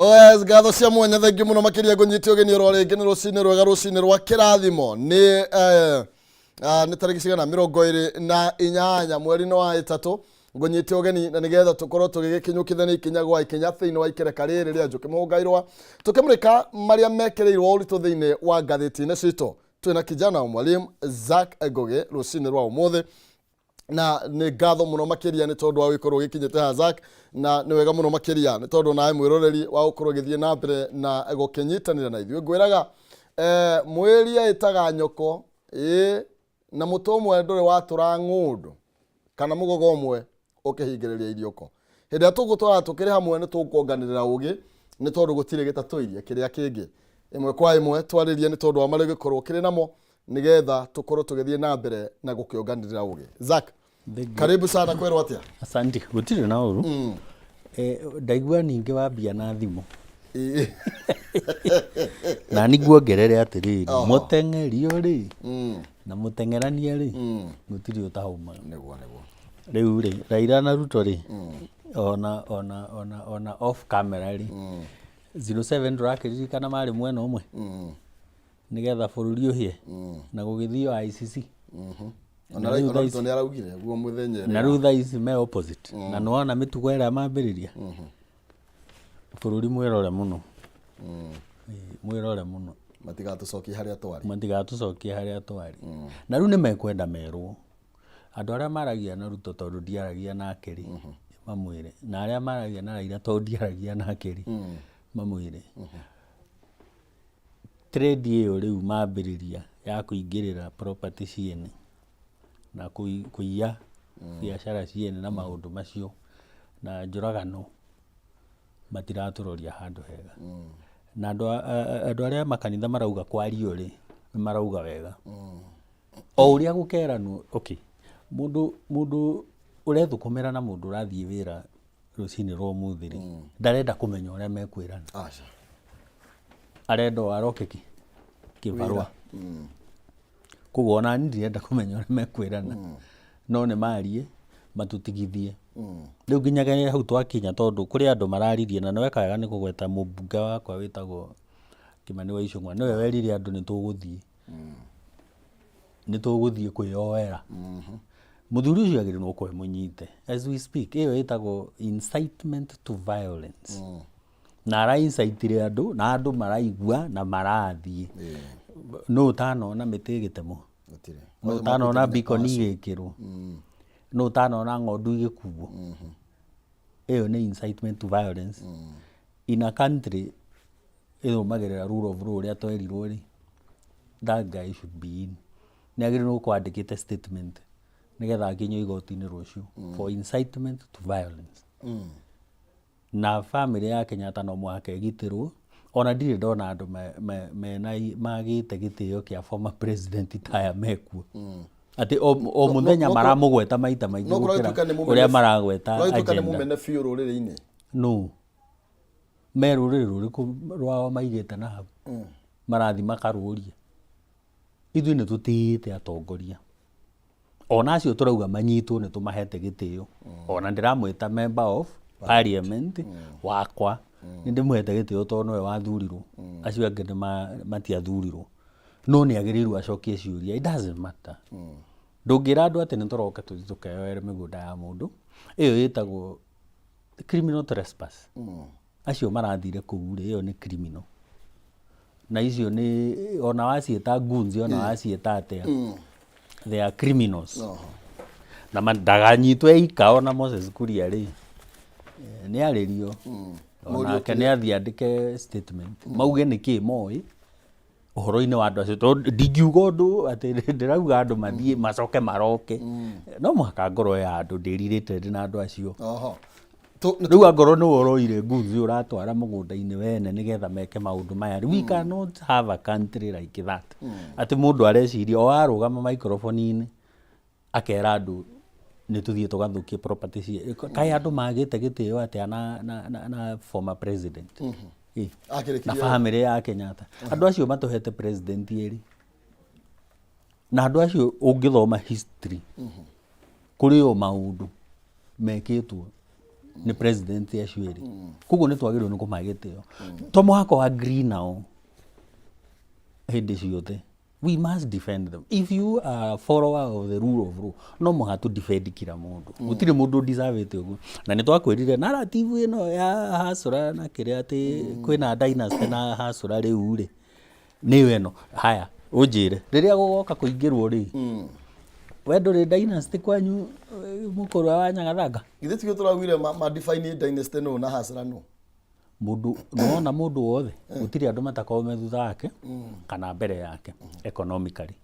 Yes, ngatho cia mwanya, thengiũ mũno makĩria. Ngũnyite ũgeni oro rĩngĩ, nĩ rũcinĩ rwega, rũcinĩ rwa kĩrathimo. Nĩ nĩ tarĩki cigana? 28 mweri-inĩ wa 3. Ngũnyite ũgeni na nĩgetha tũkorwo tũgĩgĩkinyũkithania ikinya gwa ikinya thĩinĩ wa ikereka rĩrĩ rĩa Njũkĩ Mũhũngairwa, tũkĩmũrĩka marĩa mekĩrĩirwo ũritũ thĩinĩ wa ngathĩti-inĩ citũ. Twĩna kijana wa mwalimu Zack Ngũgĩ rũcinĩ rwa ũmũthĩ, na nĩ ngatho mũno makĩria nĩ tondũ wa gũkorwo ũgĩkinyĩte haha, Zack, na nĩ wega mũno makĩria nĩ tondũ nawe mwĩroreri wa gũkorwo ũgĩthiĩ na mbere na gũkĩnyitanĩra na ithuĩ. Ngwĩraga mwĩri ĩtaga nyoko ĩ na mũtĩ ũmwe ndũrĩ watũra ng'ũndũ kana mũgogo ũmwe ũkĩhingĩrĩria iriũko. Hĩndĩ ĩrĩa tũgũtwara tũkĩrĩ hamwe, nĩ tũkuonganĩrĩra ũgĩ, nĩ tondũ gũtirĩ gĩtatũirie kĩrĩa kĩngĩ. Ĩmwe kwa ĩmwe twarĩrie nĩ tondũ wa marĩa ũgĩkorwo ũkĩrĩ namo, nĩgetha tũkorwo tũgĩthiĩ na mbere na gũkĩonganĩrĩra ũgĩ. Zack, karibu sana. Kwĩrwo atĩa? Asante, gũtirĩ na ũru. Ndaigua ningĩ wambia na thimũ. Na nĩ nguongerere atĩrĩrĩ, mũteng'erio rĩ na mũteng'erania rĩ, gũtirĩ ũtahũmaga. Nĩguo. Rĩu rĩ, Raila na Ruto rĩ, ona off camera rĩ, 07 ndũrakĩririkana marĩ mwena ũmwe nĩgetha bũrũri ũhĩe na gũgĩthio ICC. Ona Na rĩu thaa Ruto nĩ araugire guo mũthenya na rĩu thaa ici me opposite, na nĩwona mĩtugo ĩrĩa mambĩrĩria. Bũrũri mwĩrore mũno. Ĩĩ, mwĩrore mũno. Matigatũcokie harĩa twarĩ. Matigatũcokie harĩa twarĩ. Na rĩu nĩ mekwenda merwo andũ arĩa maragia na Ruto, tondũ ndiaragia nake rĩ, mamwĩre, na arĩa maragia na Raila, tondũ ndiaragia nake rĩ, mamwĩre trade ĩyo rĩu mambĩrĩria ya kũingĩrĩra property ciene na kũiya biacara ciene na maũndũ macio na njũragano, matiratũroria handũ hega. Na andũ arĩa a makanitha marauga kwario rĩ, nĩ marauga wega o ũrĩa gũkeranwo. Okay, mũndũ ũrethũkũmĩra na mũndũ ũrathiĩ wĩra rũcinĩ rwa ũmũthĩ rĩ, ndarenda kũmenya ũrĩa mekwĩrana. Aca. Arenda o aroke kĩ kĩbarũa. Koguo ona niĩ ndirenda kũmenya ũrĩa mekwĩrana, no nĩ marie matũtigithie rĩu nginyagia hau twakinya, tondũ kũrĩ andũ mararirie na nĩweka wega nĩ kũgweta mũmbunge wakwa wĩtagwo Kĩmani wa Ichung'wa. Nĩwe werire andũ nĩ tũgũthiĩ kwĩyoera. Mũthuri ũcio agĩrĩirwo gũkorwo mũnyite as we speak. Ĩyo ĩtagwo incitement to violence, na ara incitire andũ na andũ maraigua na marathiĩ. Nũ ũtanona mĩtĩ ĩgĩtemwo? Gũtirĩ. Nũ ũtanona beacon igĩkĩrwo? Nũ ũtanona ng'ondu igĩkuo? Ĩyo nĩ incitement to violence in a country ĩrũmagĩrĩra rule of law ũrĩa twerirwo rĩ. That guy should be in, nĩ agĩrĩirwo gũkorwo andĩkĩte statement nĩgetha akinyio igoti-inĩ rũciũ for incitement to violence. Na family ya Kenyatta no mũhaka ĩgitĩrwo. Ona ndirĩ ndona andũ mena magĩte gĩtĩo kĩa former president ta aya mekuo, atĩ o mũthenya maramũgweta maita maingĩ No gũkĩra kũragĩtuĩka nĩ mũmene ũrĩa maragweta kũragĩtuĩka nĩ agenda. Mũmene biũ rũrĩrĩ-inĩ. No me rũrĩrĩ rũrĩkũ rwao maigĩte na hau marathi makarũria? Ithuĩ nĩ tũtĩĩte atongoria, ona acio tũrauga manyitwo nĩ tũmahete gĩtĩo. Ona ndĩramwĩta member of parliament wakwa, nĩ ndĩmũhete gĩtĩo tondũ nĩwe wathurirwo, acio angĩ nĩ matiathurirwo, no nĩ agĩrĩirwo acokie ciũria. It doesn't matter. Ndũngĩra andũ atĩ nĩ tũroka tũthiĩ tũkeyoere mĩgũnda ya mũndũ. Ĩyo ĩtagwo criminal trespass. Acio marathire kũu rĩ, ĩyo nĩ criminal, na icio nĩ ona waciĩta goons, ona waciĩta atĩa, they are criminals. Na ndaganyitwo ika. Ona Moses Kuria rĩ, nĩ arĩrio, onake nĩ athiĩ andĩke statement, mauge nĩ kĩ moĩ ũhoro-inĩ wa andũ acio, tondũ ndingiuga ũndũ atĩ ndĩrauga andũ mathiĩ macoke maroke. No mũhaka ngorwo ya andũ ndĩrirĩte ndĩ na andũ acio. Rĩu angorwo nĩwe ũroire goons ũratwara mũgũnda-inĩ wene nĩgetha meke maũndũ maya, we cannot have a country like that, atĩ mũndũ areciria o arũgama microphone-inĩ akera andũ nĩ tũthiĩ tũgathũkie property cia. Kaĩ andũ magĩte gĩtĩo atĩa na former president? Ĩ, na Akĩrĩkirie family ya Kenyatta, andũ acio matũhete president erĩ, na andũ acio ũngĩthoma history kũrĩ o maũndũ mekĩtwo. Nĩ president acio erĩ, koguo nĩ twagĩrĩirwo nĩ kũmahe gĩtĩo. To mũhaka wa agree nao hĩndĩ ciothe, we must defend them. If you are a follower of the rule of law, no mũhaka tũ defend kila mũndũ. Gũtirĩ mũndũ deservĩte ũguo, na nĩ twakwĩrire narrative ĩno ya hasũra na kĩrĩa, atĩ kwĩna dynasty na hasũra. Rĩu rĩ, nĩyo ĩno. Haya, ũnjĩre, rĩrĩa gũgoka kũingĩrwo rĩ, we ndũrĩ dynasty kwanyu, mũkũrwa wa Nyagathanga? Githĩ tigio tũraugire ma define dynasty nũ na hasra nũ? Mũndũ nĩwona, mũndũ wothe, gũtirĩ andũ matakoragwo me thutha wake kana mbere yake economically.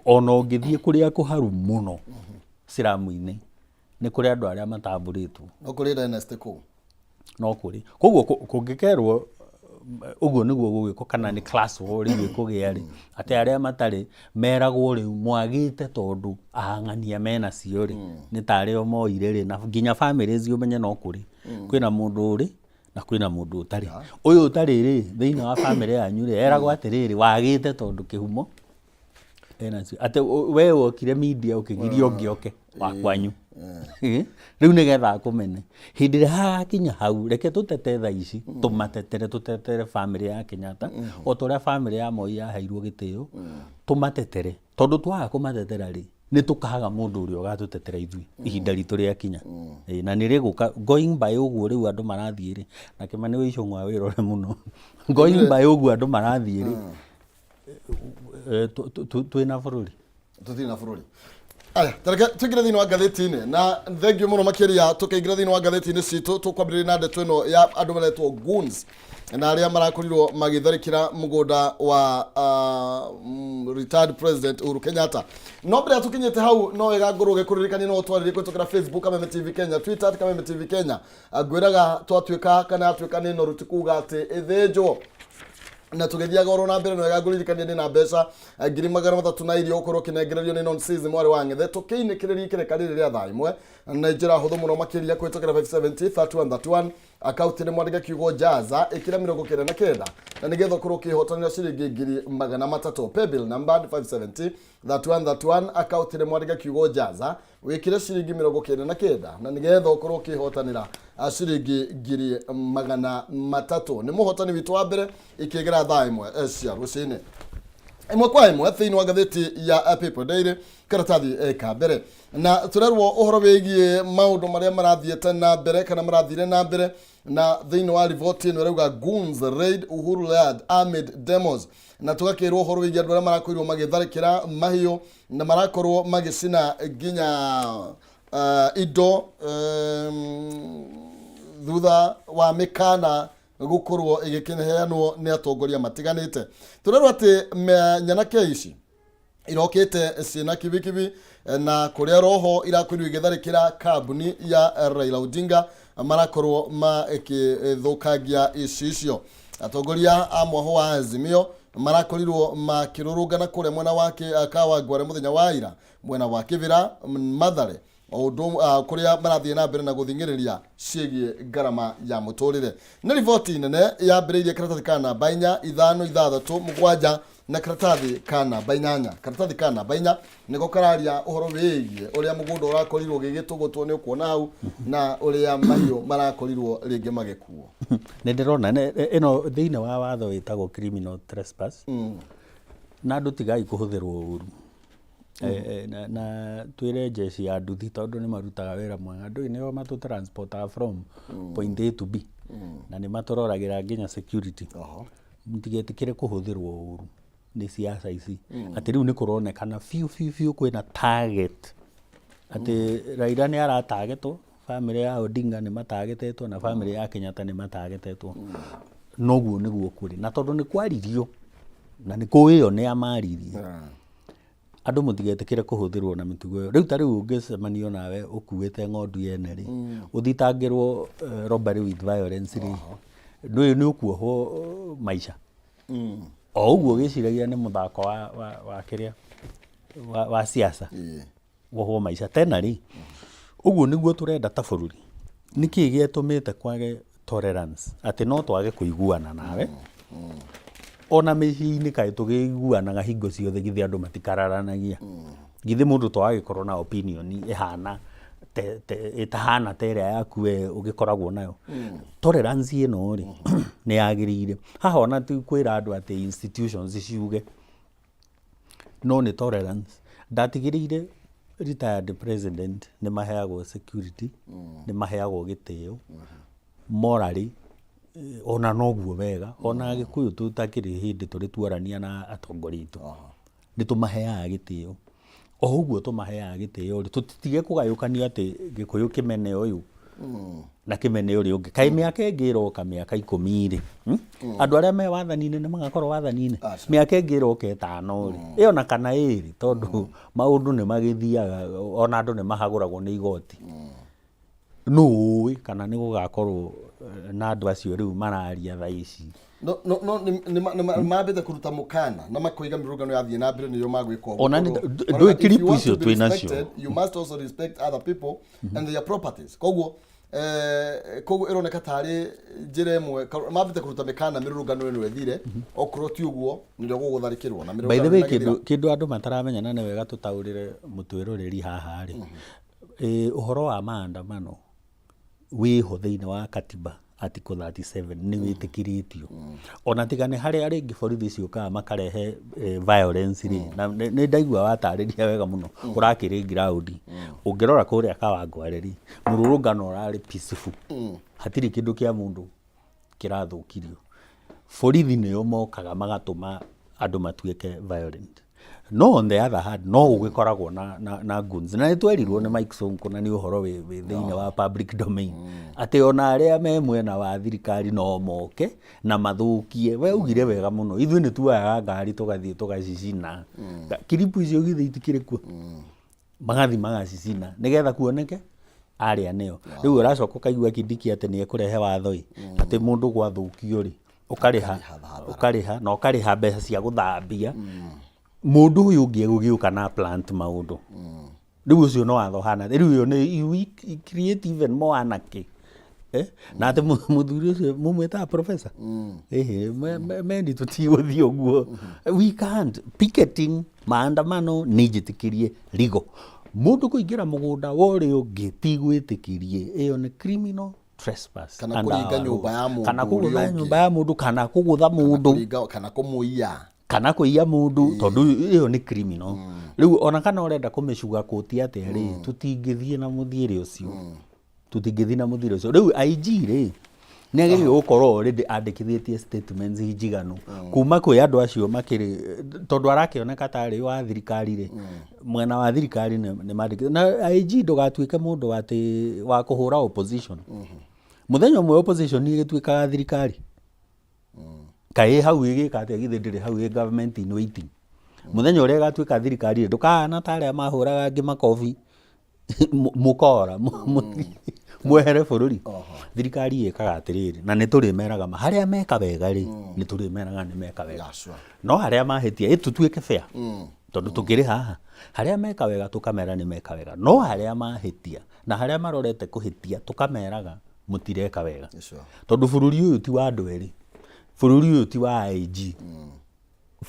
Ona ũngĩthiĩ kũrĩa kũharu mũno ciramu-inĩ, nĩ kũrĩ andũ arĩa matambũrĩtwo. No kũrĩ dynasty kũu. No kũrĩ. Koguo kũngĩkerwo ũguo nĩguo gũgĩkwo, kana nĩ class war rĩu ĩkũgĩa rĩ, atĩ arĩa matarĩ meragwo rĩu mwagĩte tondũ ahang'ania mena cio rĩ, nĩ tarĩ o moire rĩ, na nginya families ũmenye no kũrĩ kwĩna mũndũ ũrĩ na kwĩna mũndũ ũtarĩ. Ũyũ ũtarĩ rĩ, thĩinĩ wa family yanyu rĩ, eragwo atĩrĩrĩ, wagĩte tondũ kĩhumo enacio, atĩ we wokire media ũkĩgiria ũngĩ oke wa kwanyu rĩu nĩgetha akũmene. Hĩndĩ ĩrĩa hagakinya hau, reke tũtete thaa ici, tũmatetere, tũtetere family ya Kenyatta o ta ũrĩa family ya Moi yaheirwo gĩtĩo. Tũmatetere, tondũ twaga kũmatetera rĩ, nĩ tũkaga mũndũ ũrĩa ũgatũtetera ithuĩ ihinda ritũ rĩakinya. Ĩĩ, na nĩ rĩgũka. Going by ũguo rĩu andũ marathiĩ rĩ, na Kĩmani wĩ icũng'wa wĩrore mũno, going by ũguo andũ marathiĩ rĩ, twĩna bũrũri. Tũtirĩ na bũrũri. Aya, tareke tũingĩre thĩinĩ wa ngathĩti-inĩ, na thengiũ mũno makĩria. Tũkĩingĩra thĩinĩ wa ngathĩti-inĩ citũ, tũkwambĩrĩria na ndeto ĩno ya andũ maretwo goons na arĩa marakorirwo magĩtharĩkĩra mũgũnda wa retired President Uhuru Kenyatta. No mbere ya tũkinyĩte hau, no wega ngorwo ngĩkũririkania no ũtwarĩrie kũhĩtũkĩra Facebook Kameme TV Kenya, Twitter @KamemeTV Kenya. Ngwĩraga twatuĩka kana yatuĩka nĩ noru, ti kuga atĩ ĩthĩnjwo. Na tũgĩthiaga oro na mbere, no wega ngũririkania ndĩ na mbeca 300,000 na irio ũkorwo ũkĩnengererio nĩ Non-Seas mwarĩ wa ng'ethe. Tũkĩinĩkĩrĩria ikereka rĩrĩ rĩa thaa 1 na njĩra hũthũ mũno makĩria kũhĩtũkĩra 570 31 31. Akaunti nĩ mwandĩke kiugo jaza, ĩkĩra 99, na nĩgetha ũkorwo ũkĩhotanĩra ciringi 300,000. Paybill number 570 31 31. Akaunti nĩ mwandĩke kiugo jaza, wĩkĩre ciringi 99, na nĩgetha ũkorwo ũkĩhotanĩra ciringi 300,000. Nĩ mũhotani witũ wa mbere ikĩgera thaa 1 cia rũcinĩ. Ĩmwe kwa ĩmwe thĩinĩ wa ngathĩti ya People Daily, karatathi ka mbere, na tũrerwo ũhoro wĩgiĩ maũndũ marĩa marathiĩte na mbere kana marathire na mbere. Na thĩinĩ wa riboti ĩno ĩrauga, "Goons raid Uhuru Yard amid demos", na tũgakĩrwo ũhoro wĩgiĩ andũ arĩa marakorirwo magĩtharĩkĩra mahiũ na marakorwo magĩcina nginya indo thutha wa mĩkana gũkorwo ĩgĩkĩheanwo nĩ atongoria matiganĩte. Tũrerwo atĩ nyanake ici irokĩte ciĩna kibikibi, na kũrĩa roho irakorirwo igĩtharĩkĩra kambuni ya Raila Odinga, marakorwo makĩthũkangia icicio. Atongoria a mwaho wa Azimio marakorirwo makĩrũrũngana kũrĩa mwena wa Kawangware mũthenya wa ira, mwena wa Kĩbĩra, Mathare, o ũndũ kũrĩa marathiĩ na mbere na gũthing'ĩrĩria ciĩgiĩ ngarama ya mũtũrĩre. Nĩ riboti nene yambĩrĩirie karatathi ka namba 4, 5, 6, 7 na karatathi ka namba 8. Karatathi ka namba 4 nĩko kararia ũhoro wĩgiĩ ũrĩa mũgũnda ũrakorirwo ũgĩgĩtũgũtwo, nĩ ũkuona hau, na ũrĩa mahiũ marakorirwo rĩngĩ magĩkuo. Nĩ ndĩrona ĩno thĩinĩ wa watho wĩtagwo criminal trespass, na andũ tigai kũhũthĩrwo ũru. Na twĩre jeshi ya nduthi, tondũ nĩ marutaga wĩra mwega. Andũ nĩo matũ transportaga from point A to B, na nĩ matũroragĩra nginya security. Mũtigetĩkĩre kũhũthĩrwo ũru nĩ siasa ici, atĩ rĩu nĩ kũronekana biũ biũ biũ kwĩna target, atĩ Raila nĩ aratagetwo, family ya Odinga nĩ matagetetwo, na family ya Kenyatta nĩ matagetetwo. Noguo nĩguo kũrĩ, na tondũ nĩ kwaririo na nĩ kũĩo nĩ amaririe, andũ mũtigetĩkĩre kũhũthĩrwo na mĩtugo ĩyo. Rĩu ta rĩu ũngĩcemanio nawe ũkuĩte ng'ondu yene rĩ, ũthitangĩrwo robbery with violence rĩ, ndũĩ nĩ ũkuohwo maica. O ũguo ũgĩciragia nĩ mũthako wa kĩrĩa wa siasa, wohwo maica tena rĩ. Ũguo nĩguo tũrenda ta bũrũri? Nĩkĩ gĩatũmĩte kwage tolerance, atĩ no twage kũiguana nawe ona mĩciĩ-inĩ? Kaĩ tũgĩiguanaga hingo ciothe? Githĩ andũ matikararanagia? Githĩ mũndũ to agĩkorwo na opinion ĩhana Ĩtahana ta ĩrĩa yaku we ũgĩkoragwo nayo. Tolerance ĩno rĩ, nĩ yagĩrĩire. Haha ona ti kwĩra andũ atĩ institutions ciuge, no nĩ tolerance. Ndatigĩrĩire retired president nĩ maheagwo security, nĩ maheagwo gĩtĩo morally, ona noguo wega. Ona Agĩkũyũ tũtakĩrĩ hĩndĩ tũrĩ tuorania na atongoria aitũ, nĩ tũmaheaga gĩtĩo. O ũguo tũmaheaga gĩtĩo rĩ, tũtige kũgayũkanio atĩ Gĩkũyũ kĩmene ũyũ na kĩmene ũrĩa ũngĩ. Kaĩ mĩaka ĩngĩ ĩroka, mĩaka 10 rĩ, Andũ arĩa me wathani-inĩ nĩ magakorwo wathani-inĩ? Aca. Mĩaka ĩngĩ ĩroka 5 rĩ, ĩyo na kana 2, tondũ maũndũ nĩ magĩthiaga, ona andũ nĩ mahagũragwo nĩ igoti. Nũ ũĩ kana nĩ gũgakorwo na andũ acio rĩu mararia thaa ici? No nĩ mambĩte kũruta mũkana na makoiga mĩrũrũngano yathiĩ na mbere nĩyo magwĩka ũguo. Ona Tondũ ndũĩ marauga, if clip you want icio to be twĩ nacio. respected, you must also respect other people and their properties. Koguo ĩroneka tarĩ njĩra ĩmwe mambĩte kũruta mĩkana mĩrũrũngano ĩno ĩthire, okorwo ti ũguo nĩrĩo gũgũtharĩkĩrwo na By the mĩrũrũngano way, nĩ kĩndũ andũ mataramenya na nĩ wega tũtaũrĩre mũtwĩroreri haha rĩ, ũhoro wa maandamano wĩho thĩinĩ wa katiba, article 37, nĩ wĩtĩkĩrĩtio. Ona tiga nĩ harĩa rĩngĩ borithi ciũkaga makarehe violence rĩ, na nĩ ndaigua watarĩria wega mũno ũrakĩrĩ ground. Ũngĩrora kũrĩa Kawangware rĩ, mũrũrũngano ũrarĩ peaceful, hatirĩ kĩndũ kĩa mũndũ kĩrathũkirio. Borithi nĩo mokaga magatũma andũ matuĩke violent. No on the other hand, no gũgĩkoragwo na goons, na nĩ twerirwo nĩ Mike Sonko, na nĩ ũhoro wĩ thĩinĩ wa public domain, atĩ ona arĩa me mwena wa thirikari no moke na mathũkie. We ugire wega mũno, ithuĩ nĩ tuoyaga ngari tũgathiĩ tũgacicina. Kiripu icio githĩ itikĩrĩ kuo? Magathi magacicina nĩgetha kuoneke arĩa nĩo. Rĩu ũracoka ũkaigua Kindiki atĩ nĩ ekũrehe watho ĩ, atĩ mũndũ gwathũkio rĩ, ũkarĩha, ũkarĩha na ũkarĩha mbeca cia gũthambia. Mũndũ ũyũ ũngĩ egũgĩũka na plant maũndũ. Rĩu ũcio no watho hana rĩu ĩyo nĩ you create even more anarchy. Na atĩ mũthuri ũcio mũmwĩtaga professor, ĩhĩ mendi, tũtigũthiĩ ũguo. We can't. Picketing, maandamano nĩ njĩtĩkĩrie legal. Mũndũ kũingĩra mũgũnda wa ũrĩa ũngĩ ti gwĩtĩkĩrie, ĩyo nĩ criminal trespass. Kana Under kũringa our nyũmba law. Ya mũndũ Kana ũrĩa kũgũtha ũngĩ. Nyũmba ya mũndũ kana kũgũtha mũndũ. Kũringa kana kũmũiya. Kana kũiya mũndũ, tondũ ĩyo nĩ criminal. Rĩu ona kana ũrenda kũmĩcuga kũti atĩa rĩ, tũtingĩthiĩ na mũthiĩre ũcio, tũtingĩthiĩ na mũthiĩre ũcio. Rĩu IG rĩ, nĩ agĩrĩirwo gũkorwo already andĩkithĩtie statements njiganu kuma kwĩ andũ acio makĩrĩ, tondũ arakĩoneka tarĩ wa thirikari rĩ, mwena wa thirikari nĩ mandĩkithĩtie. Na IG, ndũgatuĩke mũndũ atĩ wa kũhũra opposition. Mũthenya ũmwe opposition ĩgĩtuĩkaga thirikari, kaĩ hau ĩgĩka atĩa? Githĩ ndĩrĩ hau ĩ government in waiting? Mũthenya ũrĩa ĩgatuĩka thirikari rĩ, ndũkahana ta arĩa mahũraga angĩ makobi, mũkora mwehere bũrũri. Thirikari ĩkaga atĩrĩrĩ, na nĩ tũrĩmeraga ma harĩa meka wega rĩ, nĩ tũrĩmeraga nĩ meka wega. No harĩa mahĩtia ĩ, tũtuĩke fair, tondũ tũkĩrĩ haha, harĩa meka wega tũkamera nĩ meka wega, no harĩa mahĩtia na harĩa marorete kũhĩtia tũkameraga mũtireka wega. Tondũ bũrũri ũyũ ti wa andũ erĩ, bũrũri ũyũ ti wa IG,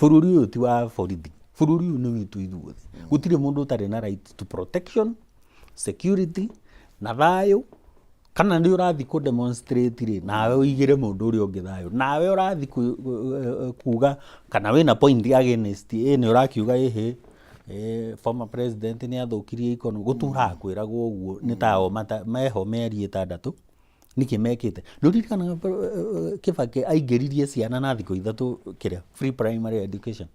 bũrũri ũyũ ti wa borithi, bũrũri ũyũ nĩ witũ ithuothe. Gũtirĩ mũndũ ũtarĩ na right to protection, security na thayũ. Kana nĩ ũrathiĩ kũ demonstrate rĩ, nawe ũigĩre mũndũ ũrĩa ũngĩ thayũ. Nawe ũrathiĩ kuga kana wĩna point against ĩ, nĩ ũrakiuga ĩhĩ, former president nĩ athũkirie economy, gũtũraga kwĩragwo ũguo nĩ tao meho mĩeri 6 nĩkĩ mekĩte. Nĩ ũririkanaga Kibaki aingĩririe ciana na thikũ 3 kĩrĩa free primary education?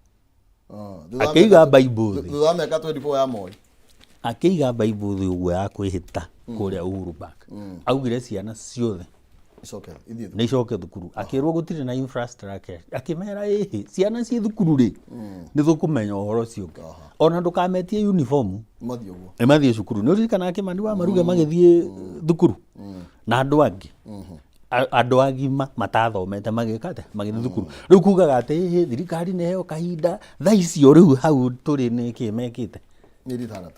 Akĩiga Bible thĩ. Thutha wa mĩaka 24 ya Moi. Akĩiga Bible thĩ ũguo ya kwĩhĩta kũrĩa Uhuru Park, augire ciana ciothe icoke ithiĩ. Nĩ icoke thukuru. Akĩrwo gũtirĩ na infrastructure, akĩmera ĩhĩ, ciana ciĩ thukuru rĩ, nĩ tũkũmenya ũhoro ũcio ũngĩ. Ona ndũkametie uniform. Mathiĩ ũguo. Nĩ mathiĩ cukuru. Nĩ ũririkanaga Kĩmani wa Maruge magĩthiĩ thukuru na andũ angĩ, andũ agima matathomete magĩka atĩa? Magĩthiĩ thukuru. Rĩu kugaga atĩ ĩhĩ, thirikari nĩ heo kahinda, thaa icio rĩu hau tũrĩ nĩ kĩ mekĩte? Mĩeri 6.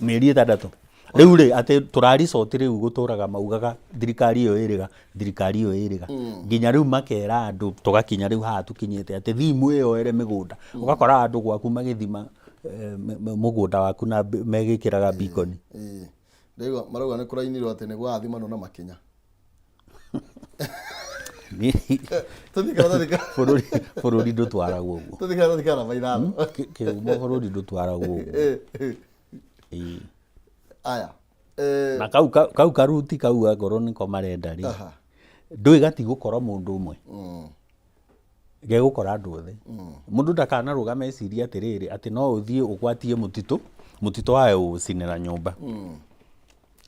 Mĩeri 6 rĩu rĩ, atĩ tũrarisoti rĩu gũtũraga maugaga thirikari ĩyo ĩrĩga, thirikari ĩyo ĩrĩga, nginya rĩu makera andũ, tũgakinya rĩu haha tũkinyĩte atĩ thiĩ mwĩyoere mĩgũnda. Ũgakora andũ gwaku magĩthima mũgũnda waku na megĩkĩraga beacon. Ĩĩ. Ndaigua marauga nĩ kũrainirwo atĩ nĩ gũgathimanwo na makinya. Tũthiĩ karatathi ka Bũrũri bũrũri ndũtwaragwo ũguo. Tũthiĩ karatathi ka namba 5. Kĩhumo bũrũri ndũtwaragwo ũguo. Ĩĩ. Aya. Na kau kau karuti kau angorwo nĩko marenda rĩ, ndũĩ gatigũkora mũndũ ũmwe. Gegũkora andũ othe. Mũndũ ndakanarũgame ecirie atĩrĩrĩ, atĩ no ũthiĩ ũgwatie mũtitũ, mũtitũ wae gũgũcinĩra nyũmba.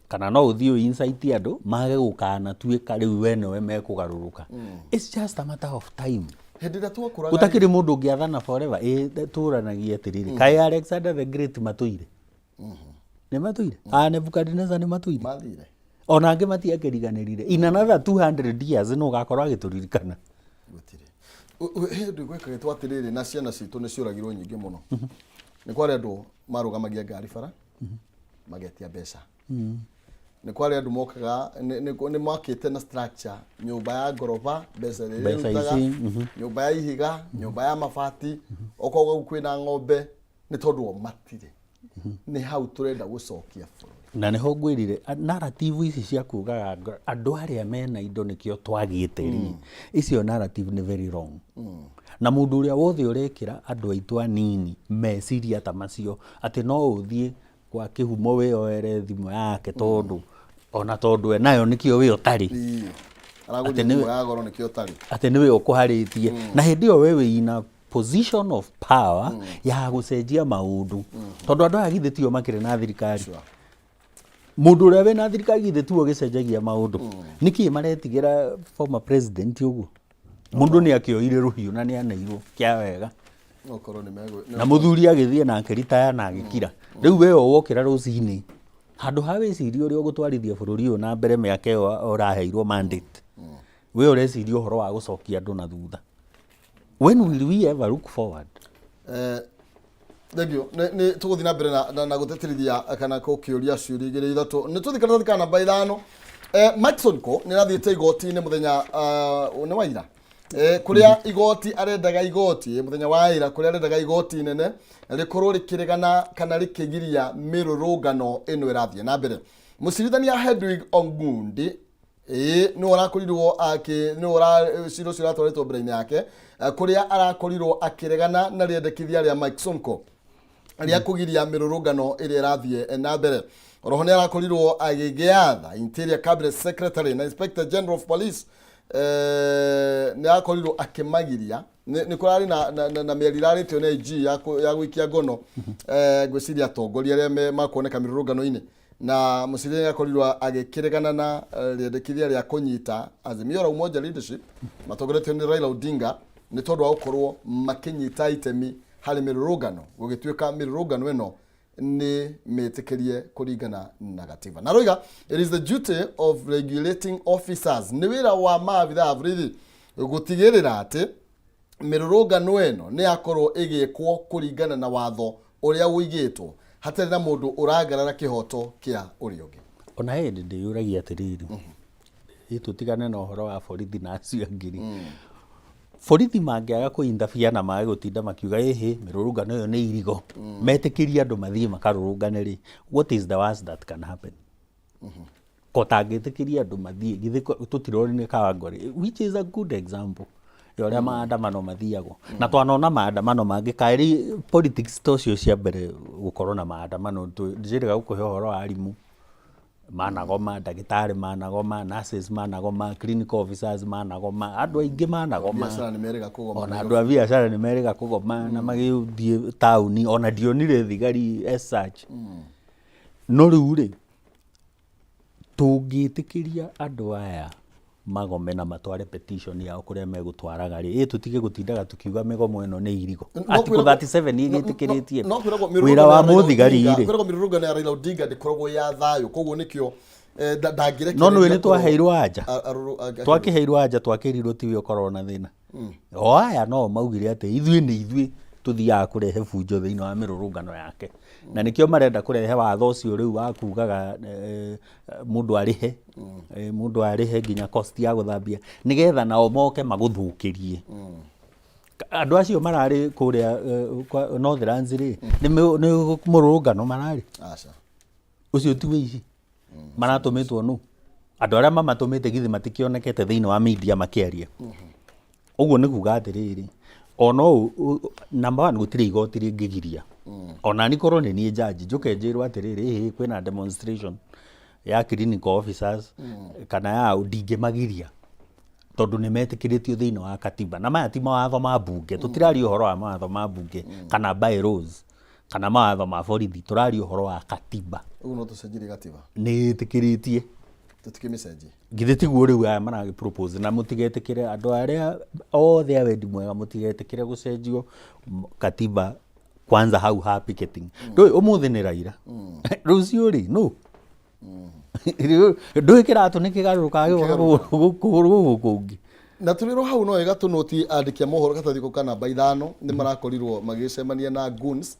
Kana no ũthiĩ ũ incite andũ mage gũkanatuĩka rĩu we nĩwe mekũgarũrũka. It's just a matter of time. Hĩndĩ ĩrĩa twakũraga Gũtakĩrĩ mũndũ ũngĩathana forever. Ĩ tũranagia atĩrĩrĩ, kaĩ Alexander the Great matũire? Nĩ matũire? A Nebuchadnezzar nĩ matũire? Mathire. Ona angĩ matiakĩriganĩrire. In another 200 years nũ ũgakorwo agĩtũririkana? Gũtirĩ. Hĩndĩ gwekagĩtwo atĩrĩrĩ, na ciana citũ nĩ ciũragirwo nyingĩ mũno. Nĩ kwarĩ andũ marũgamagia ngari bara magetia mbeca. Nĩ kwarĩ andũ mokaga nĩ makĩte na structure nyũmba ya ngoroba mbeca ĩrĩa Mbeca ĩrutaga, ici, nyũmba ya ihiga, nyũmba ya mabati, okorwo kau kwĩna ng'ombe nĩ tondũ o matirĩ. Nĩ hau tũrenda gũcokia bũrũri. Na nĩho ngwĩrire narrative ici cia kugaga andũ arĩa mena indo nĩkĩo twagĩte rĩ, icio narrative nĩ very wrong. Na mũndũ ũrĩa wothe ũrekĩra andũ aitũ anini meciria ta macio atĩ no ũthiĩ kwa kĩhumo wĩyoere thimũ yake tondũ ona tondũ enayo nĩkĩo we ũtarĩ. Aragũrire thimũ ya goro nĩkĩo ũtarĩ. Atĩ nĩwe ũkũharĩtie. Na hĩndĩ ĩyo we wĩ in a position of power ya gũcenjia maũndũ. Tondũ andũ aya githĩ tio makĩrĩ na thirikari. Mũndũ ũrĩa wĩna thirikari githĩ tiwe ũgĩcenjagia maũndũ. Nĩkĩ maretigĩra former president ũguo? Mũndũ nĩ akĩoire rũhiũ na nĩ aneirwo kĩa wega. Okorwo nĩ megũ. Na mũthuri agĩthiĩ na akĩritaya na agĩkira. Rĩu we wokĩra rũcinĩ handũ ha wĩcirie ũrĩa ũgũtwarithia bũrũri ũyũ na mbere mĩaka ĩyo ũraheirwo mandate. We ũreciria ũhoro wa gũcokia andũ na thutha. When will we ever look forward? Thank you. Nĩ tũgũthiĩ na mbere na gũtĩtĩrithia kana gũkĩũria ciũria igĩrĩ ithatũ. Nĩ tũthiĩ karatathi ka namba 5. Mike Sonko nĩ arathiĩte igoti-inĩ mũthenya nĩ wa ira. Kũrĩa igoti arendaga igoti mũthenya wa ira, kũrĩa arendaga igoti inene rĩkorwo rĩkĩregana kana rĩkĩgiria mĩrũrũngano ĩno ĩrathiĩ na mbere. Mũcirithania Hedwig Ong'undi ĩĩ nĩwe ũrakorirwo akĩ nĩwe ũra cira ũcio ũratwarĩtwo mbere-inĩ yake, kũrĩa arakorirwo akĩregana na rĩendekithia rĩa Mike Sonko rĩa kũgiria mĩrũrũngano ĩrĩa ĩrathiĩ na mbere. Oroho nĩ arakorirwo agĩgĩatha Interior Cabinet Secretary na Inspector General of Police, nĩ arakorirwo akĩmagiria nĩ kũrarĩ na mĩario ĩrarĩtio nĩ IG ya gũikia ngono, ngwĩciria atongoria arĩa makuoneka mĩrũrũngano-inĩ, na mũcirithania nĩ akorirwo agĩkĩregana na rĩendekithia rĩa kũnyita Azimio la Umoja leadership matongoretio nĩ Raila Odinga nĩ tondũ wa gũkorwo makĩnyita itemi harĩ mĩrũrũngano, gũgĩtuĩka mĩrũrũngano ĩno nĩ mĩtĩkĩrie kũringana na gatiba. Na roiga it is the duty of regulating officers, nĩ wĩra wa maabitha a borithi gũtigĩrĩra atĩ mĩrũrũngano ĩno nĩ yakorwo ĩgĩkwo kũringana na watho ũrĩa ũigĩtwo hatarĩ na mũndũ ũragarara kĩhoto kĩa ũrĩa ũngĩ. Ona hĩndĩ ndĩyũragia atĩrĩrĩ, ĩ tũtigane na ũhoro wa borithi na acio angĩ rĩ, borithi mangĩaga kũ interfere na mage gũtinda makiuga ĩhĩ mĩrũrũngano ĩyo nĩ irigo, metĩkĩrie andũ mathiĩ makarũrũngane rĩ, what is the worst that can happen? Ko tangĩtĩkĩria andũ mathiĩ, githĩ tũtironire Kawangware, which is a good example ya ũrĩa maandamano mathiagwo. Na twanona maandamano mangĩ, kaĩrĩ politics to cio cia mbere gũkorwo na maandamano. Njĩrĩga gũkũhe ũhoro wa arimũ managoma, ndagĩtarĩ managoma, nurses managoma, clinical officers managoma, andũ aingĩ managoma. Biacara nĩ merĩga kũgoma. Ona andũ a biacara nĩ merĩga kũgoma na magĩthiĩ taũni, ona ndionire thigari as such. No rĩu rĩ, tũngĩtĩkĩria andũ aya magome na matware petition yao kũrĩa megũtwaraga rĩ, ĩ tũtige gũtindaga tũkiuga mĩgomo ĩno nĩ irigo. Article 37 ĩgĩtĩkĩrĩtie No kwĩragwo wĩra wa mũthigari rĩ. Kwĩragwo mĩrũrũngano ya Raila Odinga ndĩkoragwo ya thayũ, koguo nĩkĩo ndangĩrekereria No nĩũĩ nĩ korwo twaheirwo anja. Twakĩheirwo anja twakĩrirwo tiwe ũkorwo na thĩna. O aya no maugire atĩ ithuĩ nĩ ithuĩ tũthiaga kũrehe bunjo thĩinĩ wa mĩrũrũngano yake. Na nĩkĩo marenda kũrehe watho ũcio rĩu wa kugaga mũndũ arĩhe, mũndũ arĩhe nginya cost ya gũthambia, nĩgetha nao moke magũthũkĩrie. Andũ acio mararĩ kũrĩa Northlands rĩ, nĩ mũrũrũngano mararĩ? Aca. Ũcio ti wĩici? Maratũmĩtwo nũ? Andũ arĩa mamatũmĩte githĩ matikĩonekete thĩinĩ wa media makĩaria? Ũguo nĩ kuga atĩrĩrĩ, ona ũũ, number one, gũtirĩ igoti rĩngĩgiria. Ona niĩ korwo nĩ niĩ judge, njũke njĩrwo atĩrĩrĩ, ĩhĩ, kwĩna demonstration ya clinical officers kana ya ũ, ndingĩmagiria tondũ nĩ metĩkĩrĩtio thĩinĩ wa katiba. Na maya ti mawatho ma mbunge, tũtiraria ũhoro wa mawatho ma mbunge kana bylaws kana mawatho ma borithi, tũraria ũhoro wa katiba. Ũguo no tũcenjirie gatiba? Nĩ ĩtĩkĩrĩtie. Tũtikĩmĩcenjie. Githĩ tiguo rĩu aya maragĩ propose? Na mũtigetĩkĩre, andũ arĩa othe a wendi mwega, mũtigetĩkĩre gũcenjio katiba kwanza hau ha picketing. Ndũĩ ũmũthĩ nĩ Raila, rũciũ rĩ no ndũĩ kĩratũ nĩ kĩgarũrũkaga gĩgoka kũgũrũ gũkũ kũngĩ. Na tũrĩ hau no wega tũnũti andĩki a mohoro karatathi kau ka namba 5 nĩ marakorirwo magĩcemania na goons,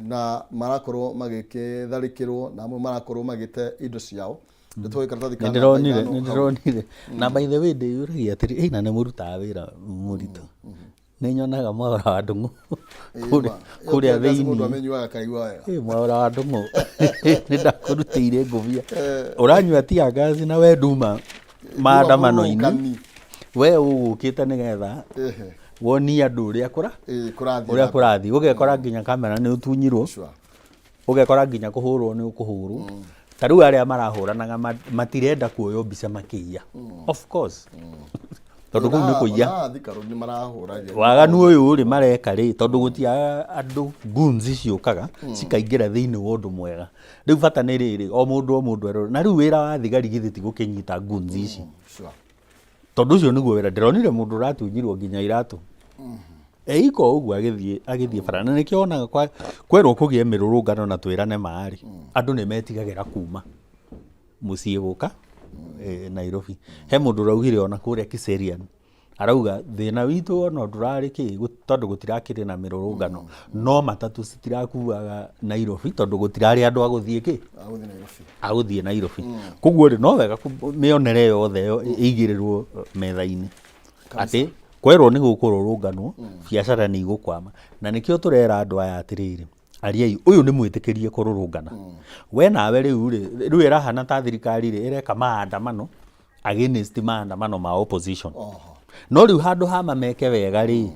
na marakorwo magĩkĩtharĩkĩrwo na amwe marakorwo magĩte indo ciao. Nĩ tũĩ karatathi ka nĩ namba ndĩronire 5 nĩ hau. Ndĩronire. Na by the way, ndĩyũragia atĩrĩ, ĩ na nĩ mũrutaga wĩra mũritũ. Nĩ nyonaga Mwaũra wa Ndũng'ũ kũrĩa Ĩ, ma. kũrĩa Ĩyo tear gas mũndũ thĩinĩ. amĩnyuaga akaigua wega. Ĩ, Mwaũra wa Ndũng'ũ, nĩ ndakũrutĩire ngũbia. Ũranyua tear gas na we nduma maandamano-inĩ. Mũrũrũngani. We ũgũkĩte nĩgetha wonie andũ ũrĩa kũra Ĩ, kũrathiĩ ũrĩa na mbere. Kũrathiĩ ũgekora nginya kamera nĩ ũtunyirwo. Ũgekora nginya kũhũrwo nĩ ũkũhũrwo. Ta rĩu arĩa marahũranaga matirenda kuoywo mbica makĩiya, of course, tondũ kũu nĩ kũiya. Ona Thika Road nĩ marahũragia. Waganu ũyũ rĩ mareka rĩ, tondũ gũtiaga andũ, goons ciũkaga cikaingĩra thĩinĩ wa ũndũ mwega. Rĩu bata nĩ rĩrĩ, o mũndũ o mũndũ erore. Na rĩu wĩra wa thigari githĩ ti gũkĩnyita goons ici? Tondũ ũcio nĩguo wĩra. Ndĩronire mũndũ ũratunyirwo nginya iratũ eiko ũguo agĩthiĩ bara, na nĩkĩo wonaga kwerwo kũgĩe mĩrũrũngano na twĩrane marĩ andũ nĩ metigagĩra kuma mũciĩ gũka Nairobi. He mũndũ ũraugire ona kũrĩa Kiserian, arauga thĩna witũ ona ndũrarĩ kĩ, tondũ gũtirakĩrĩ na mĩrũrũngano, no matatũ citirakuaga Nairobi tondũ gũtirarĩ andũ a gũthiĩ kĩ? Agũthiĩ Nairobi. A gũthiĩ Nairobi. Koguo rĩ, no wega mĩonere yothe ĩyo ĩigĩrĩrwo metha-inĩ atĩ kwerwo nĩ gũkũrũrũnganwo, biacara nĩ igũkwama. Na nĩkĩo tũrera andũ aya atĩrĩrĩ, ariai ũyũ nĩ mwĩtĩkĩrie kũrũrũngana. We nawe rĩu rĩ, rĩu ĩrahana ta thirikari rĩ ĩreka maandamano against maandamano ma opposition. No rĩu handũ ha mameke wega rĩ,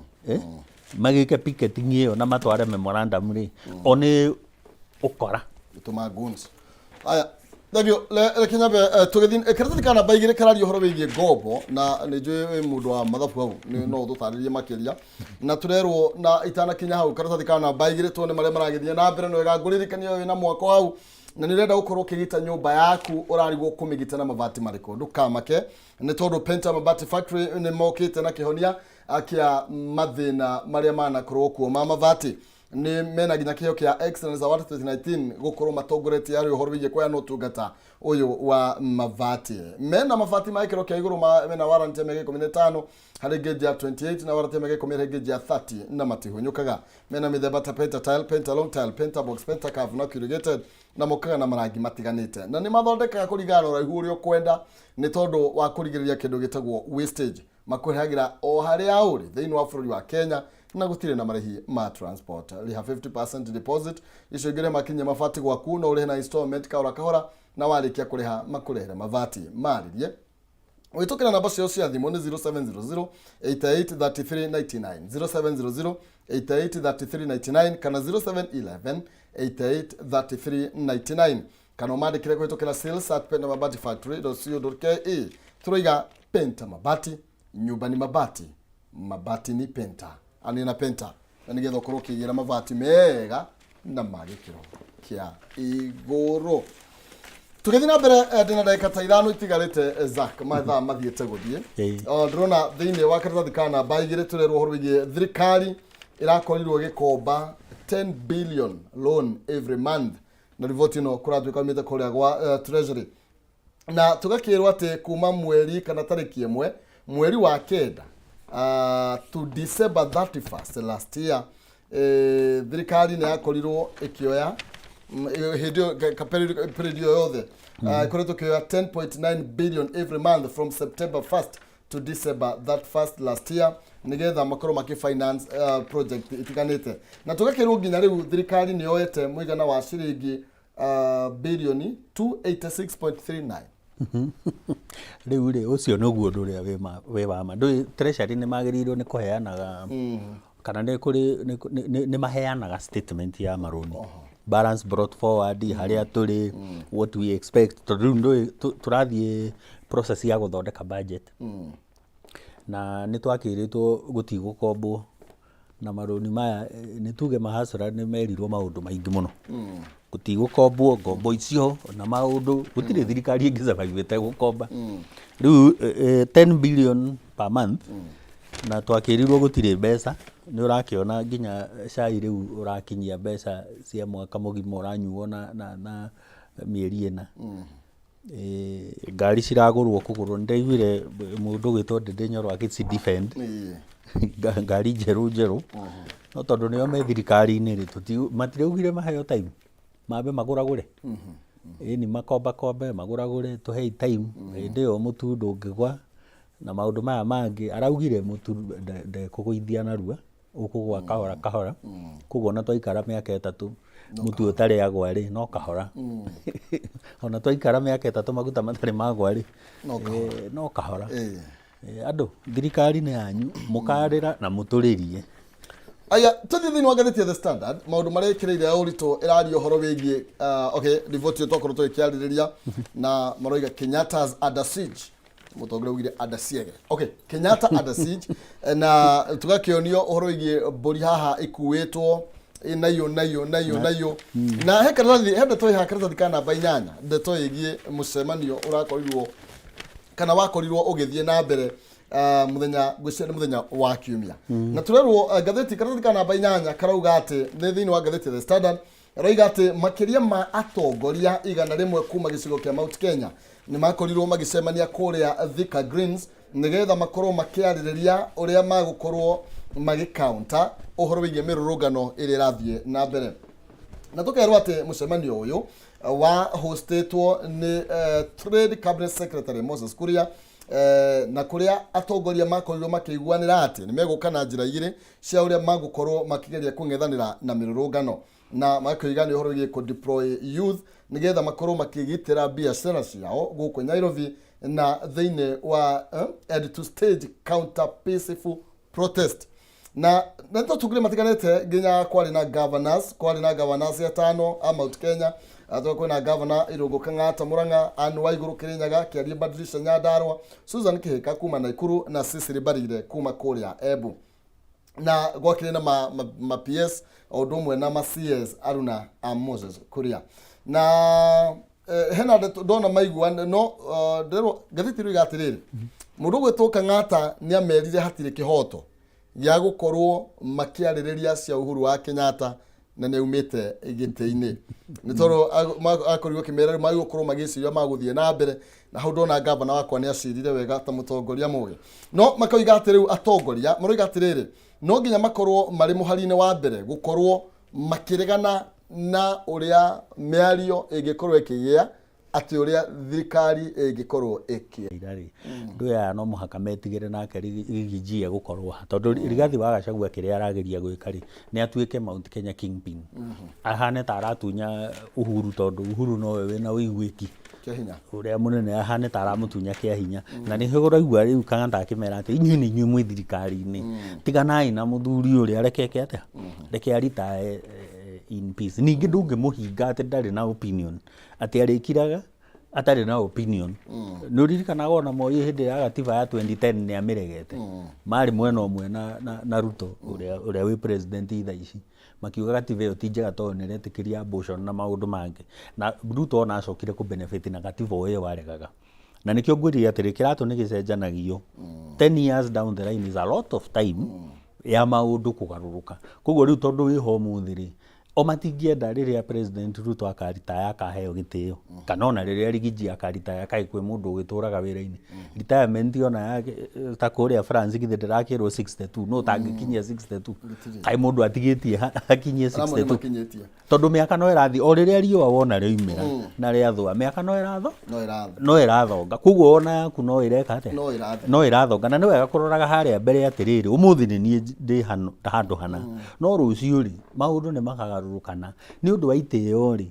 magĩke picketing ĩyo na matware memorandum rĩ, o nĩ ũkora. Gũtũma goons. Aya, thengio. Reke nyambe tũgĩthiĩ karatathi ka namba 2 kararia ũhoro wĩgiĩ ngombo, na nĩ njũĩ wĩ mũndũ wa mathabu hau, nĩ no ũtũtarĩrie makĩria. Na tũrerwo na itanakinya hau karatathi ka namba 2 tuone marĩa maragĩthiĩ na mbere. Nĩ wega ngũririkania wĩna mwako hau na nĩ ũrenda gũkorwo ũkĩgita nyũmba yaku, ũrarigwo kũmĩgita na mabati marĩkũ. Ndũkamake, nĩ tondũ Penta Mabati Factory nĩ mokĩte na kĩhonia kĩa mathĩna marĩa manakorwo kuo ma mabati. Nĩ mena nginya kĩheo kĩa Excellence Award 2019 gũkorwo matongoretie harĩ ũhoro wĩgiĩ kũheana ũtungata ũyũ wa mabati. Mena mabati ma gĩkĩro kĩa igũrũ, mena warranty ya mĩaka 15 harĩ gauge ya 28 na warranty ya mĩaka 10 harĩ gauge ya 30, na matihunyũkaga. Mena mĩthemba ta Penta Tile, Penta Long Tile, Penta Box, Penta Curve na Corrugated, na mokaga na marangi matiganĩte, na nĩ mathondekaga kũringana na ũraihu ũrĩa ũkwenda nĩ tondũ wa kũrigĩrĩria kĩndũ gĩtagwo wastage. Makũrehagĩra o harĩa ũrĩ thĩinĩ wa bũrũri wa Kenya na gũtirĩ na marĩhi ma transport. Rĩha 50% deposit, icio ingĩ makinye mabati gwaku no ũrĩhe na installment kahora kahora, na warĩkia kũrĩha makũrehere mabati. Marĩrie ũhĩtũkĩra namba ciao cia thimũ nĩ 0700 88 33 99, 0700 88 33 99 kana 0711 88 33 99, kana ũmandĩkĩre kũhĩtũkĩra sales@pentamabatifactory.co.ke. Tũroiga Penta Mabati, nyumba ni mabati, mabati ni Penta, ani na Penta, na nĩgetha ũkorwo ũkĩgĩra mabati mega na ma gĩkĩro kĩa igũrũ. Tũgĩthiĩ na mbere, ndĩna ndagĩka ta 5 itigarĩte, Zack, mathaa mathiĩte gũthiĩ. Ndĩrona thĩinĩ wa karatathi ka namba 2 tũrerwo ũhoro wĩgiĩ thirikari ĩrakorirwo ĩgĩkomba 10 billion loan every month, na riboti ĩno kũratuĩka yumĩte kũrĩa gwa Treasury, na tũgakĩrwo atĩ kuma mweri kana tarĩki 1 mweri wa 9 to December 31st last year, thirikari nĩ yakorirwo ĩkĩoya hĩndĩ ĩyo ka period ĩyo yothe ĩkoretwo ĩkĩoya 10.9 billion every month from September 1st to December that first last year, nigetha makorwo maki finance project itiganĩte. Na tũgakĩrwo nginya rĩu thirikari nĩ yoete mũigana wa ciringi Bilioni 286.39. Rĩu rĩ, ũcio nĩguo ũndũ ũrĩa wĩ ma- wĩ wa ma. Ndũĩ treasury nĩ magĩrĩirwo nĩ kũheanaga kana nĩ kũrĩ nĩ maheanaga statement ya marũni, balance brought forward, harĩa tũrĩ, what we expect, tondũ rĩu ndũĩ tũrathiĩ process ya gũthondeka budget na nĩ twakĩrĩtwo gũtigũkombwo na marũni maya. Nĩ tuge mahacũra nĩ merirwo maũndũ maingĩ mũno, gũtigũkombwo ngombo icio na maũndũ, gũtirĩ thirikari ĩngĩ survive ĩtegũkomba. Rĩu 10 billion per month na twakĩrirwo gũtirĩ mbeca. Nĩ ũrakĩona nginya cai rĩu ũrakinyia mbeca cia mwaka mũgima ũranyuo na mĩeri 4. Ngari ciragũrwo kũgũrwo, nĩ ndaiguire mũndũ ũgwĩtwo Ndĩndĩ Nyoro agĩci defend. Ngari njerũ njerũ, no tondũ nĩo me thirikari-inĩ rĩ, matiraugire maheo time mambe magũragũre, ĩni makombakombe magũragũre, tũhei time. Hĩndĩ ĩyo mũtu ndũngĩgwa na maũndũ maya mangĩ. Araugire mũtu ndekũgũithia narua, ũkũgwa kahora kahora. Koguo ona twaikara mĩaka 3 mũtu ũtarĩ agwa rĩ, no kahora. Ona twaikara mĩaka 3 maguta matarĩ magwa rĩ, No kahora. No kahora. Andũ, thirikari nĩ yanyu, mũkarĩra na mũtũrĩrie. Aya, tũthiĩ thĩinĩ wa ngathĩti ya The Standard, maũndũ marĩa ĩkĩrĩire ũritũ ĩraria ũhoro wĩgiĩ okay, riboti ĩyo twakorwo tũgĩkĩarĩrĩria na maroiga Kenyatta's under siege. Mũtongoria augire under siege. Okay, Kenyatta under siege, na tũgakĩonio ũhoro wĩgiĩ mbũri haha ikuĩtwo nayo nayo nayo nayo, na he karatathi, he ndeto ĩhaha, karatathi ka namba 8, ndeto ĩgiĩ mũcemanio ũrakorirwo kana wakorirwo ũgĩthiĩ na mbere mũthenya, ngwĩciria nĩ mũthenya wa kiumia. Na tũrerwo ngathĩti karatathi ka namba 8 karauga atĩ nĩ thĩinĩ wa ngathĩti ya The Standard, roiga atĩ makĩria ma atongoria 100 kuma gĩcigo kĩa Mount Kenya nĩ makorirwo magĩcemania kũrĩa Thika Greens nĩgetha makorwo makĩarĩrĩria ũrĩa magũkorwo magĩkaunta ũhoro wĩgiĩ mĩrũrũngano ĩrĩa ĩrathiĩ na mbere. Na tũkerwo atĩ mũcemanio ũyũ wa hostĩtwo nĩ Trade Cabinet Secretary Moses Kuria, na kũrĩa atongoria makorirwo makĩiguanĩra atĩ nĩ megũka na njĩra igĩrĩ cia ũrĩa magũkorwo makĩgeria kũng'ethanĩra na mĩrũrũngano, na makoiga nĩ ũhoro wĩgiĩ kũ deploy youth nĩgetha makorwo makĩgitĩra biacara ciao gũkũ Nairobi na thĩinĩ wa and to stage counter peaceful protest. Na nĩ matiganĩte, nginya kwarĩ na governors, kwarĩ na governors atano a Mount Kenya. Athoka kwĩna governor Irũngũ Kang'ata Murang'a, Anne Waiguru Kirinyaga, Kĩarie Badilisha Nyandarua, Susan Kihika kuma Nakuru na Cecily Mbarire kuma kũrĩa Embu. Na gwakĩrĩ na ma PS o ũndũ ũmwe na ma CS Aruna a Moses Kuria. Na hena ndeto ndona maigua no ndĩrwo ngathĩti rĩu atĩrĩrĩ, mũndũ ũgwĩtwo Kang'ata nĩ amerire hatirĩ kĩhoto gĩa gũkorwo makĩarĩrĩria cia Uhuru wa Kenyatta na nĩ aumĩte gĩtĩ-inĩ, nĩ tondũ akorirwo akĩmera rĩu magũkorwo magĩciria magũthiĩ na mbere. Na hau ndona gavana wakwa nĩ acirire wega ta mũtongoria mũgĩ, no makoiga atĩ rĩu atongoria maroiga atĩrĩrĩ, no nginya makorwo marĩ mũhari-inĩ wa mbere gũkorwo makĩregana na ũrĩa mĩario ĩngĩkorwo ĩkĩgĩa atĩ ũrĩa thirikari ĩngĩkorwo ĩkĩ Ira-rĩ, ndũ aya no mũhaka metigĩre nake Riggy gũkorwo ha, tondũ Rigathi wa Gachagua kĩrĩa arageria gwĩka rĩ, nĩ atuĩke Mount Kenya kingpin, ahane ta aratunya Uhuru, tondũ Uhuru nowe wĩna ũiguĩki kĩa hinya ũrĩa mũnene, ahane ta aramũtunya kĩa hinya. Na nĩho ũraigua rĩu Kang'ata akĩmera atĩ inyuĩ nĩ inyuĩ mwĩ thirikari-inĩ, tiganai na mũthuri ũrĩa, reke eke atĩa, reke aritae in peace. Ningĩ ndũngĩmũhinga atĩ ndarĩ na opinion, atĩ arĩkiraga atarĩ na opinion. Nĩ ũririkanaga ona Moi hĩndĩ ya gatiba ya 2010 nĩ amĩregete, marĩ mwena ũmwe na Ruto ũrĩa wĩ president thaa ici, makiuga gatiba ĩyo ti njega tondũ nĩ ĩretĩkĩria abortion na maũndũ mangĩ. Na Ruto ona acokire kũ benefit na gatiba o ĩyo aregaga. Na nĩkĩo ngwĩrire atĩrĩ, kĩratũ nĩ gĩcenjanagio. 10 years down the line is a lot of time ya maũndũ kũgarũrũka. Koguo rĩu tondũ wĩho ũmũthĩ rĩ, o matingĩenda rĩrĩa President Ruto akaritaya akaheo gĩtĩo, kana ona rĩrĩa Riggy G akaritaya, kaĩ kwĩ mũndũ ũgĩtũraga wĩra-inĩ retirement ona yake ta kũrĩa France githĩ ndĩrakĩrwo 62? No ũtangĩkinyia 62, kaĩ mũndũ atigĩtie akinyie Arĩa 62? Makinyĩtie. Tondũ mĩaka no ĩrathiĩ, o rĩrĩa riũa wona rĩoimĩra na rĩathũa, mĩaka no ĩratho no ĩrathiĩ, no ĩrathonga. Koguo ona yaku no ĩreka atĩa? No ĩrathiĩ. No ĩrathonga. Na nĩ wega kũroraga harĩa mbere atĩrĩrĩ, ũmũthĩ nĩ niĩ ndĩ handũ hana, no rũciũ rĩ, maũndũ nĩ makagarũrũkana. Nĩ ũndũ wa itĩo rĩ,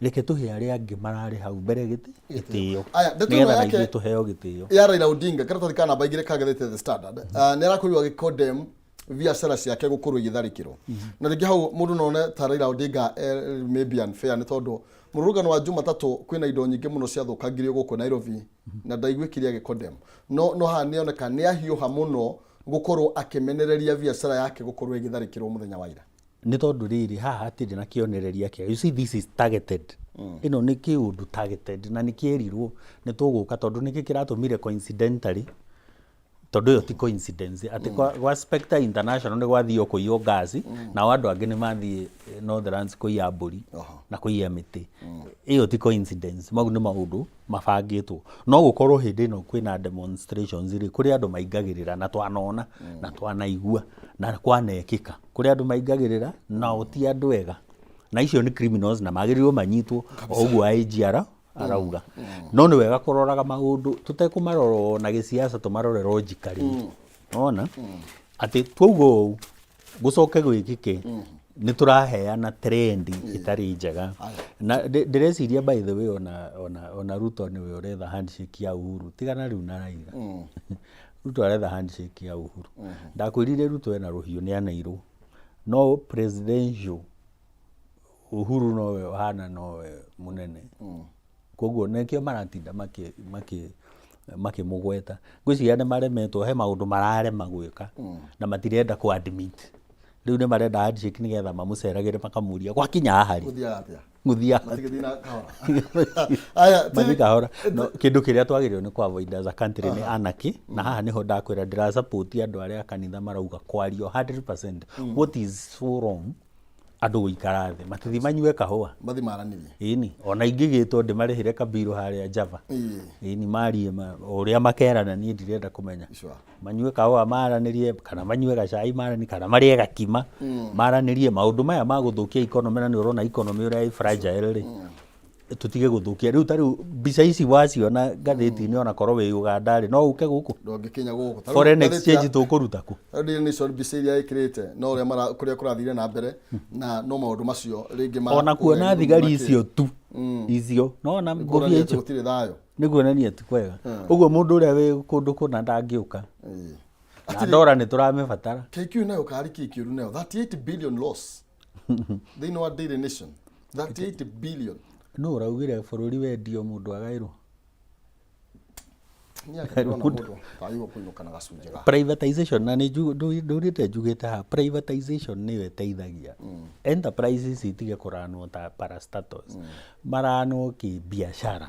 Reke tũhe arĩa angĩ mararĩ hau mbere gĩtĩo. Aya, ndeto ĩno Nĩgetha na yake- ithuĩ tũheo gĩtĩo. Ya Raila Odinga, karatathi ka namba 2 ka ngathĩti ya The Standard, nĩ arakorirwo agĩ condemn biacara ciake gũkorwo igĩtharĩkĩrwo. Na rĩngĩ hau mũndũ no one ta Raila Odinga maybe unfair, nĩ tondũ mũrũrũngano wa Jumatatũ kwĩna indo nyingĩ mũno ciathũkangirio gũkũ Nairobi na ndaiguĩkire agĩ condemn. No haha nĩoneka nĩ ahiũha mũno gũkorwo akĩmenereria biacara yake gũkorwo ĩgĩtharĩkĩrwo mũthenya wa ira. Nĩ tondũ rĩrĩ, haha hatirĩ na kĩonereria kĩega. You see, this is targeted. Ĩno nĩ kĩũndũ targeted na nĩ kĩerirwo nĩ tũgũka, tondũ nĩkĩ kĩratũmire coincidentally, tondũ ĩyo ti coincidence atĩ kwa Spectre International nĩ gwathio kũiywo ngasi, nao andũ angĩ nĩ mathiĩ Northlands kũiya mbũri na kũiya mĩtĩ. Ĩyo ti coincidence, mau nĩ maũndũ mabangĩtwo. No gũkorwo hĩndĩ ĩno kwĩna demonstrations rĩ, kũrĩ andũ maingagĩrĩra, na twanona na twanaigua na kwanekĩka, kũrĩ andũ maingagĩrĩra nao ti andũ ega, na icio nĩ criminals na magĩrĩirwo manyitwo o ũguo IG arauga. No nĩ wega kũroraga maũndũ tũtekũmarora na gĩsiasa, tũmarore logically. Ona atĩ twauga ũũ gũcoke gwĩkĩke, nĩ tũraheana trend ĩtarĩ njega. Na ndĩreciria, by the way, ona Ruto nĩwe ũretha handshake ya Uhuru. Tigana rĩu na Raila, Ruto aretha handshake ya Uhuru. Ndakwĩrire Ruto ena rũhiũ, nĩ aneirwo no presidential, Uhuru nowe ũhana nowe mũnene, koguo nĩkĩo maratinda makĩmũgweta. Ngwĩciria nĩ maremetwo, he maũndũ mararema gwĩka na matirenda kũ admit. Rĩu nĩ marenda handshake nĩgetha mamũceragĩre, makamũria gwakinya haha rĩ, Gũthiaga atĩa? Gũthiaga. Matigĩthiĩ na kahora. Aya, mathiĩ kahora. No kĩndũ kĩrĩa twagĩrĩirwo nĩ kũ avoid as a country nĩ anarchy, na haha nĩho ndakwĩra ndĩra support andũ arĩa a kanitha marauga kwario 100%. What is so wrong andũ gũikara thĩ, matithi manyue kahũa? Mathi maranĩrie. Ĩni, ona ingĩgĩtwo ndĩmarĩhĩre kabirũ harĩa Java, Ĩĩ. Ĩni, marie o ũrĩa makerana, niĩ ndirenda kũmenya. Manyue kahũa maranĩrie, kana manyue gacai maranĩrie, kana marĩe gakima maranĩrie maũndũ maya ma gũthũkia economy. Na nĩ ũrona economy ũrĩa ĩ fragile rĩ, tũtige gũthũkia rĩu. Ta rĩu mbica ici waciona ngathĩti-inĩ, ona korwo wĩ Uganda rĩ, no ũke gũkũ? Ndũngĩkinya gũkũ. Ta rĩu Foreign ngathĩti exchange tũkũruta kũ? Rĩu Daily Nation mbica iria ĩkĩrĩte no ũrĩa kũrĩa kũrathire na mbere, na no maũndũ macio rĩngĩ ma Ona kuona kũrĩa thigari makĩ- icio tu icio nona ngũbia kuonania atĩ icio gũtirĩ thayũ. Nĩ kuonania ti kwega. Ũguo mũndũ ũrĩa wĩ kũndũ kũna ndangĩũka. Na ndora nĩ tũramĩbatara. KQ nayo karĩ kĩ kĩũru nayo, 38 billion loss thĩinĩ wa Daily Nation, 38 billion. Nũ ũraugire bũrũri wendio mũndũ agaĩrwo? Niĩ ndĩrona mũndũ tayũ kũinũka na gacunjĩ ga Privatization, na nĩ ndũrĩte njugĩte haha, privatization nĩyo ĩteithagia enterprises itige kũranwo ta parastatals, maranwo kĩbiacara,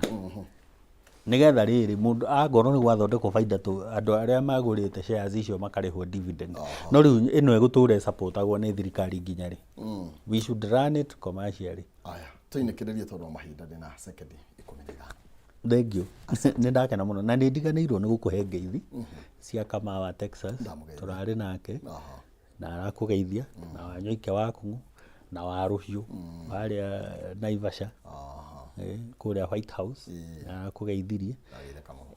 nĩgetha rĩrĩ mũndũ angorwo nĩ gwathondekwo baida tũ andũ arĩa magũrĩte shares icio makarĩhwo dividend. No rĩu ĩno ĩgũtũra ĩsupportagwo nĩ thirikari nginya rĩ? We should run it commercially. Aya, tũinĩkĩrĩrie tondũ wa mahinda, ndĩna sekendi 15. Thank you, nĩ ndakena mũno na nĩ ndiganĩirwo nĩ gũkũhe ngeithi cia Kamau wa Texas. Ndamũgeithia. Tũrarĩ nake na arakũgeithia, na Wanyoike wa Kung'u na wa Rũhiũ warĩa Naivasha, kũrĩa White House, na arakũgeithirie. Ndagĩtheka mũno.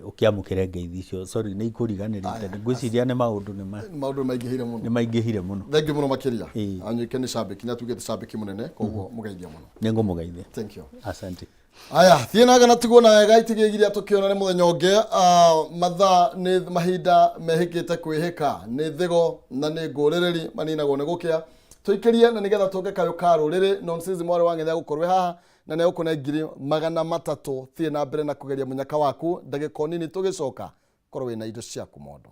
Ũkĩamũkĩre ngeithi icio. Sorry, nĩ ikũriganĩrĩte, ngwĩciria nĩ maũndũ nĩ ma Maũndũ maingĩhire mũno. Nĩ maingĩhire mũno. Thank you mũno makĩria. Ĩĩ. Anyoike nĩ cambĩki, nĩ atugĩte cambĩki mũnene, koguo mũgeithia mũno. Nĩ ngũmũgeithia. Thank you. Asante. Aya, thiĩ naga na tigwo na wega, itigĩgiria tũkĩonane mũthenya ũngĩ. Mathaa nĩ mahinda mehĩkĩte kwĩhĩka, nĩ thigo na nĩ ngũrĩrĩri maninagwo nĩ gũkĩa. Tũikĩrie na nĩgetha tũke kayũ ka rũrĩrĩ. Nonsense mwarĩ wa ng'ethea gũkorwo haha na nĩ egũkũne 300,000. Thiĩ na mbere na kũgeria mũnyaka waku, ndagĩka o nini tũgĩcoka korwo wĩna indo ciaku mondo.